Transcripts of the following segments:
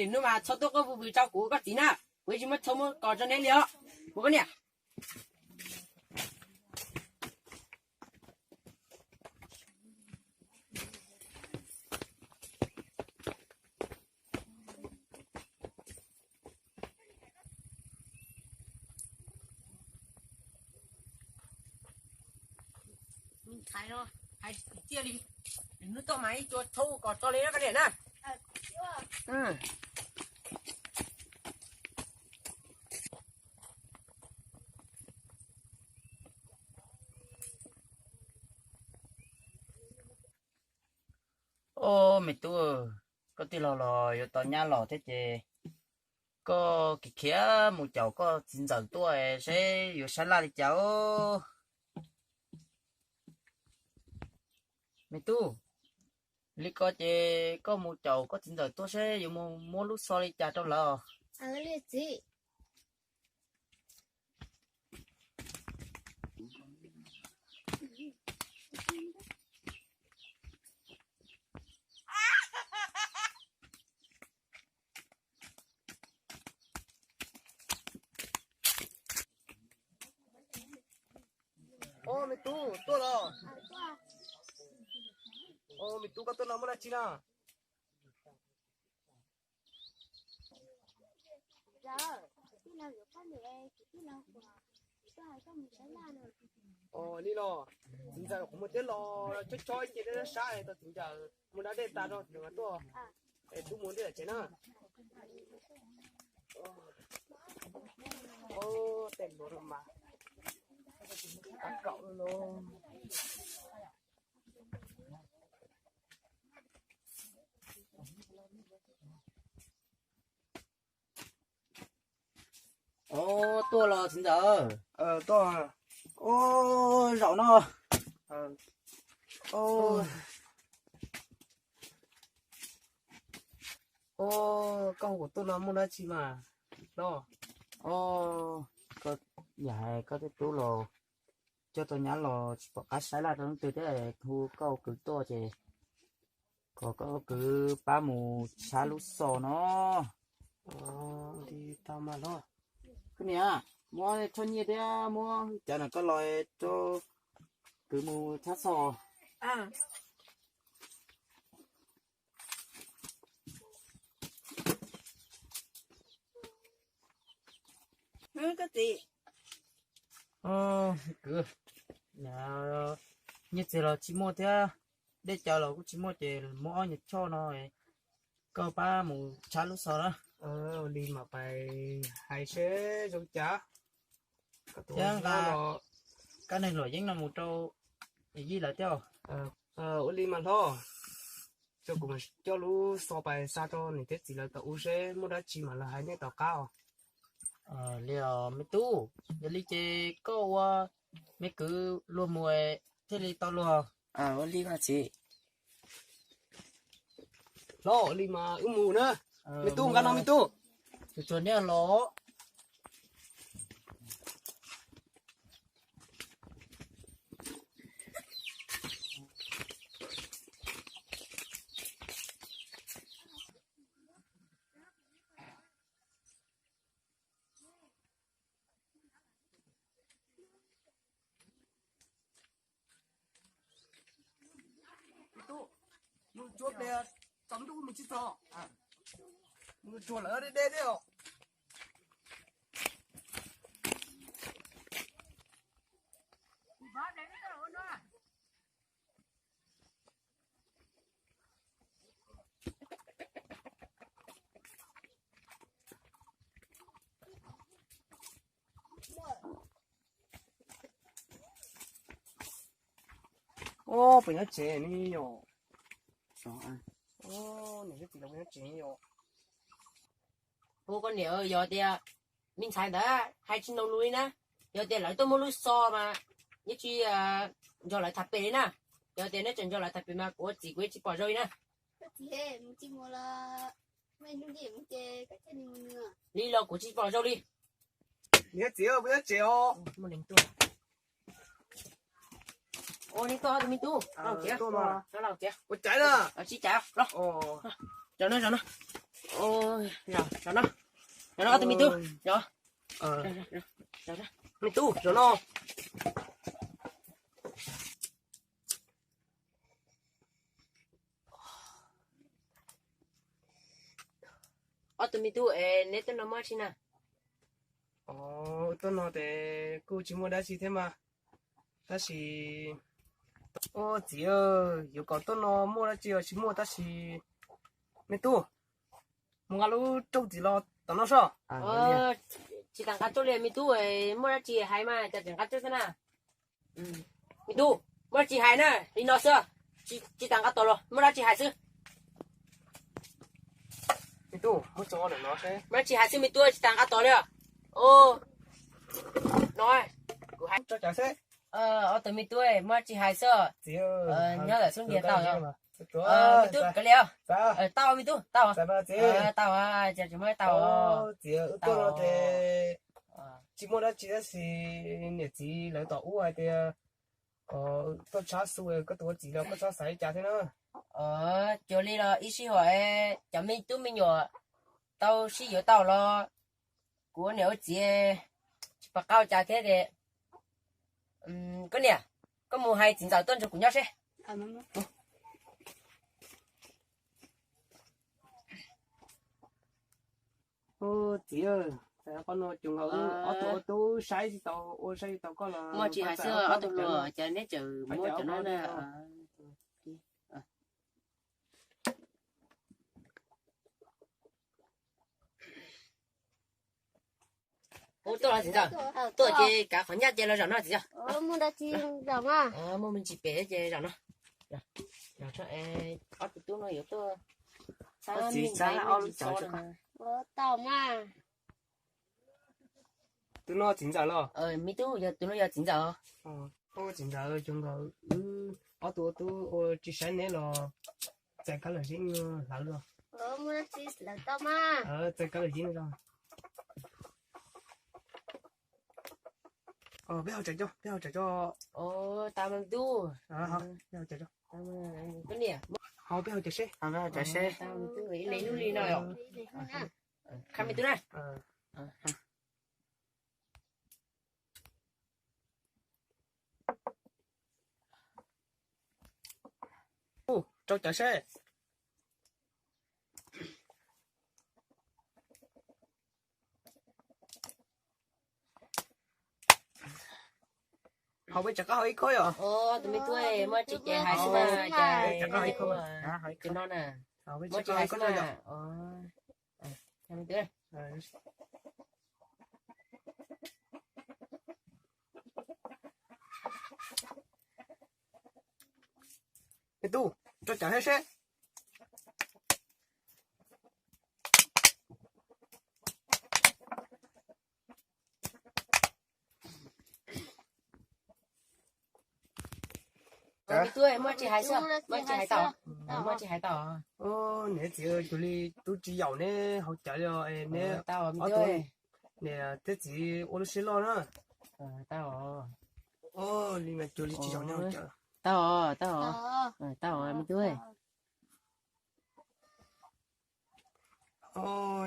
Hnub mas txhob tuaj quaj vwj vwm rau kuv koj txiv na, kuv tsis muaj txhob muaj kos rau neb li os. Mus koj niam. Hais tiag li, hnub tuaj mas ib tug txhob kos tso li na koj niam na. Au, me tub, koj tij laug los yuav tau nyab los thiab ces koj khiav khiav mus caum koj txiv ntxawm tuaj seb yuav sab laj li cas os. Me tub, li ko ces koj mus caum koj txiv ntxawm tuaj seb yuav mus muab lub xov li cas rau lawv. Au, me tub, tuaj los? Au, me tub, koj tuaj no muaj dab tsi na? Au, li los txiv ntxawm kuv mus teb los chob chob ib ce dej sab es tau txiv ntxawm mus da dej tas rau txiv ntxawm tuaj es tub mus ntej tsev na. Au, tej luag mas kaum los. Au, tuaj los txiv ntxawm? Tuaj. Au, zaum no. Au, koj hu kuv tuaj no muaj dab tsi mas los? Au, koj yam hais koj tej tub los coj tau nyab los tsis pom qab saib laj rau leej twg thiab, hu koj ua kwv tuaj ces kom koj ua kwv pab mus tshab lub xov no. Koj niam, muab txhob nyiaj thiab muab cov no koj los rau kwv mus tshab xov. Kwv, nyiaj txiag los tsis muaj thiab, dej cawv los kuj tsis muaj ces muab ob nyuag choj no koj pab mus tshab lub xov na. Ua li mas pais hais seb zoo cas. Thiab nqa kab neeg luam yeeb no mus rau yij lawv thiab. Ua li mas hlob, coj kuv coj lub xov pais xa rau niam thiab txiv lawv tau ua seb muaj dab tsi mas lawv hais nej tom qab os. Li os me tub, yog li ces koj ua me kwv luag mus thiaj li tau luag. Ua li mas txiv. Hlob, ua li mas wb mus na. Me tub, nqa no me tub. Tsuag tsuag niaj los. Tub, mus tsuav pliag tsaus ntuj mus tsis txog. Mus tsuag lawm deb deb thiab os. Ub, puas nyob tsev ne yom? Ub, niam thiab txiv lawv puas nyob tsev ne yom? Hu koj niam, yog tias me ntxhais ntawd hais tsis mloog lus li na, yog tias lawv tuaj muab lub xov mas yeej tsis nrog lawv tham pem li na. Yog tias neb tseem nrog lawv tham pem mas kuv ua txiv kuv yeej tsis pom zoo li na. Li los kuv tsis pom zoo li. Niam txiv puas nyob tsev os? Ua li tuaj tus me tub, ua caiv na. Tsis caiv los. Zaum no zaum no. Zaum no, zaum no ob tug me tub, zaum. Me tub, zaum no. Ob tug me tub es neb tuaj no muaj dab tsi na? Tuaj no ces kuj tsis muaj dab tsi thiab mas, tab sis, ua txiv, yuav kom tuaj no muaj dab tsi los tsis muaj tab sis, me tub, mus nqa lub rooj txiv los tom no soj. Tsis tas nqa rooj li me tub, muaj dab tsi hais mas cas tseem nqa rooj xwb na. Me tub, muaj dab tsi hais na, li no xwb, tsis tas nqa tos los muaj dab tsi hais xwb. Muaj dab tsi hais xwb me tub, tsis tas nqa tos li. No, kuv hais, ob tug me tub, muaj dab tsi hais xwb. Nyob ntawm xub ntiag tau. Me tub, kav liam, tau me tub, tau, tau, tsis muaj dab tsi tab sis niam txiv lawv tom ub hais tias kom tuaj tshab xu, koj tus ua txiv los koj txhob xav li cas thiab na. Cuag li los ib sij hawm cov me tub me nyuam tau sib yuav tau los kuv ua niam ua txiv tsis pom qab ua cas thiab ces, koj niam, koj mus hais txiv ntxawm tuaj nrog kuv nyob seb. Txiv, qhov no cuag nkaus ob tug ua tub saib tsis tau, ua saib tsis tau koj los muaj tsis hais xwb, ob tug hluas ces neb tseem muab cov no na. Ub, tuaj los txiv ntxawm, tuaj ces kav qhov ncaj ces los zaum no txiv ntxawm. Muaj me ntsis pem ces zaum no. Ob tug tub no yuav tuaj, txiv, tus no txiv ntxawm los? Me tub, yog tus no yog txiv ntxawm. Txiv ntxawm, cuag nkaus wb ob tug ua tub ua tsis saib neb los txais kab lawm yeeb hlawv los. Txais kab lawm yeeb los. Peb hau tsev coj, peb hau tsev coj. Tau me tub. Hau peb hau tsev seb. Ib leeg lub li no. Qha me tub na. Rau cawv seb. Hau peb rov qab hau ib khub yom. Tus me tub, muaj tsis ces hais xwb na. Rov qab hau ib khub. Ces no na. Muaj tsis hais xwb na. Me tub, rau cawv seb seb. Muaj tsis hais xwb, muaj tsis hais tau, muaj tsis hais tau. Niam txiv cuag li tub tsis yaum neb hau cawv li os, neb ob tug niam thiab txiv ua lub siab loj na. Tau, li mas cuag li tsis yaum neb hau cawv. Tau, tau, tau me tub.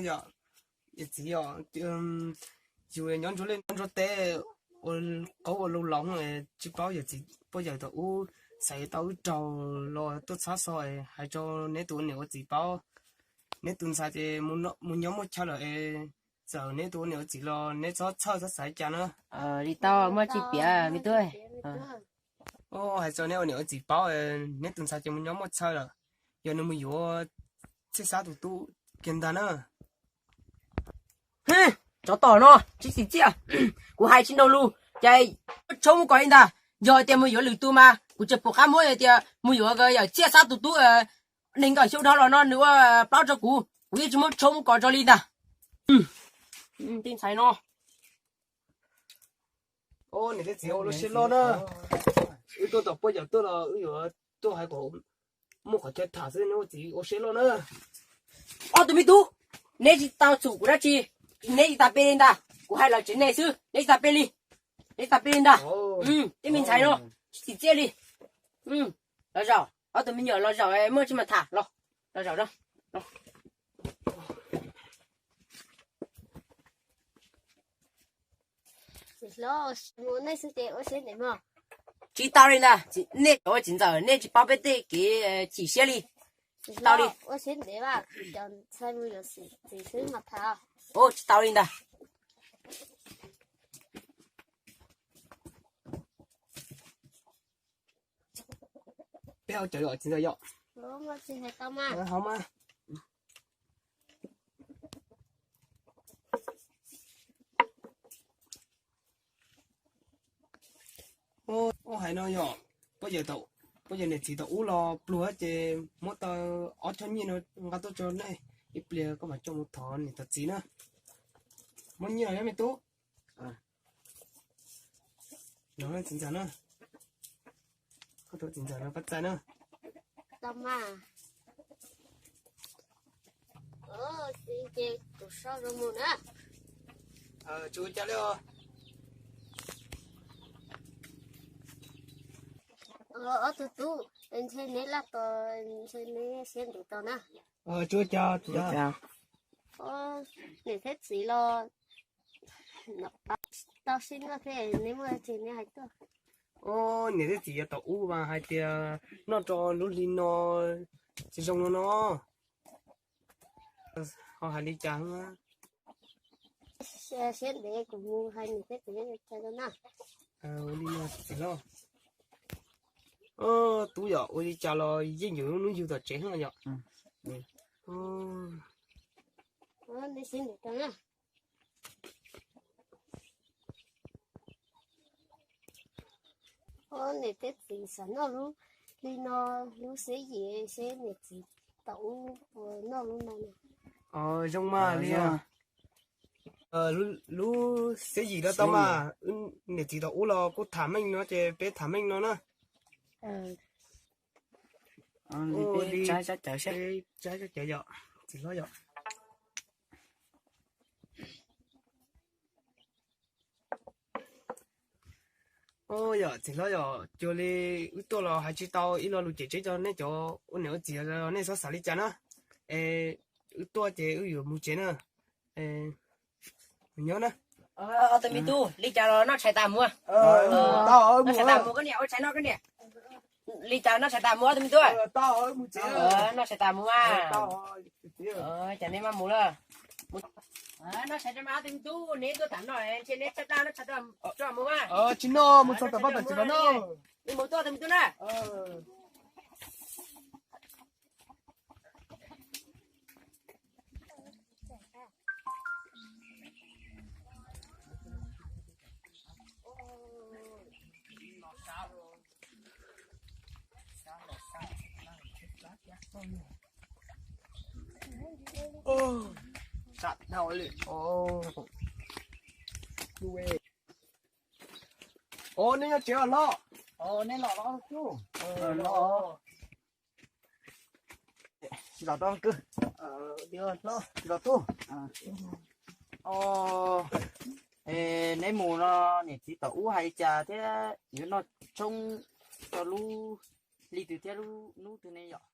Yog, yog txiv os, yus nyob ntsuag liaj nyob ntsuag teb, ua qauv ua lus los tsis paub yawm txiv poj yawm thaum ub xaiv tau wb raug los tuaj txhab xo, hais rau neb tus ua niam ua txiv paub. Neb tus ntxhais ces mus nyob muaj chaw lawm, txawm neb tus ua niam ua txiv los neb txhob txhawj txhob xav cas na. Li tau, muaj tsis piav me tub. Hais rau neb ua niam ua txiv paub, neb tus ntxhais ces mus nyob muaj chaw lawm, yog nws mus yuav Txhiaj Xab tus tub kiag ntag na. Tsov tom no tsis txim txiaj, kuv hais tsis mloog lus ces tshoob muab kom li ntag. Yog tias mus yuav lwm tus mas kuv tseem pom qab muab, tias mus yuav yawm Txhiaj Xab tus tub nees nkaum xyoo dhau los no nws ua plaub rau kuv, kuv yeej tsis muab tshoob muab kom rau li ntag. Tij ntxhais no. Niam thiab txiv ua lub siab loj na, wb tuaj tom poj yawm tuaj los wb yuav tuaj hais kom muaj qhov chaw tham xwb, neb ua txiv ua siab loj na. Ob tug me tub, neb tsis tau txhum kuv dab tsi, neb tsis tas pe li ntag, kuv hais lawv tsev neeg xwb, neb tsis tas pe li, neb tsis tas pe li ntag. Tij me ntxhais no tsis txim txiaj li. Los zaum, ob tug me nyuam los zaum, muaj tsis mas tham los, los zaum no. Tsis tau li ntag, nej cov ua txiv ntxawm nej tsis paub peb tej kev chim siab li. Tsis tau li. Tsis tau li ntag. Peb hau cawv yom, txiv ntxawm yom. Ub, hais no yog, poj yawg niam txiv tau ub los pluag ces muab tau ob choj nyiaj no nqa tuaj tso nej, ib pliag koj mam coj mus thov niam thov txiv na. Muab nyiaj los me tub. No txiv ntxawm na, koj tus txiv ntxawm no pab txais na. Tsis ua cas li os. Ob tug tub, ntshe neb laj tos, ntshe neb siab ntev tos na. Tsis ua cas, tsis ua cas. Niam thiab txiv los tau sib noj thiab, neb muaj dab tsi neb hais tuaj. Ub, niam thiab txiv yuav tau ub mas hais tias noj rau lub hli no tsis zoo no no. Ho hais li cas? Siab ntev kuv mus hais niam thiab txiv cas rau na. Ua li no txiv hlob. Tub yom, ua li cas los yeej yuav lub hnub yug tom tsev no yom. Niam thiab txiv xav noj lub hli no, lub xiab yim seb niam txiv tau ub puas noj lub no na. Zoo mas li. Lub xiab yim no tau mas, niam txiv tau ub los kuj tham meej no ces peb tham meej no na. Li peb tsaib sab cawv seb. Tsaib sab cawv yom, txiv hlob yom. Yog txiv hlob yog cuag li wb tuaj los hais tsis tau ib lo lus cem tseb rau nej cov ua niam ua txiv, nej txhob xav li cas na. Es wb tuaj ces wb yuav mus tsev na. Nyob na. Ob tug me tub, li cas los noj tshais tas mus. Noj tshais tas mus koj niam, ua tshais noj koj niam. Li cas noj tshais tas mus ob tug me tub. Noj tshais tas mus mas. Cas neb mam mus lawm. Noj tshais rau mas ob tug me tub, neb tuaj tham no ntshe neb tshaj plab noj tshais rau mus mas. Tsis noj, mus txog tom pab tom tsev los noj. Neb mus tuaj ob tug me tub na. Sab dhau li. Os, nej nyob tsev os hlob? Nej los los tub. Los tub. Neb mus no niam txiv tom ub hais li cas thiab yuav noj tshoob rau lub hli twg thiab lub hnub twg ne yom?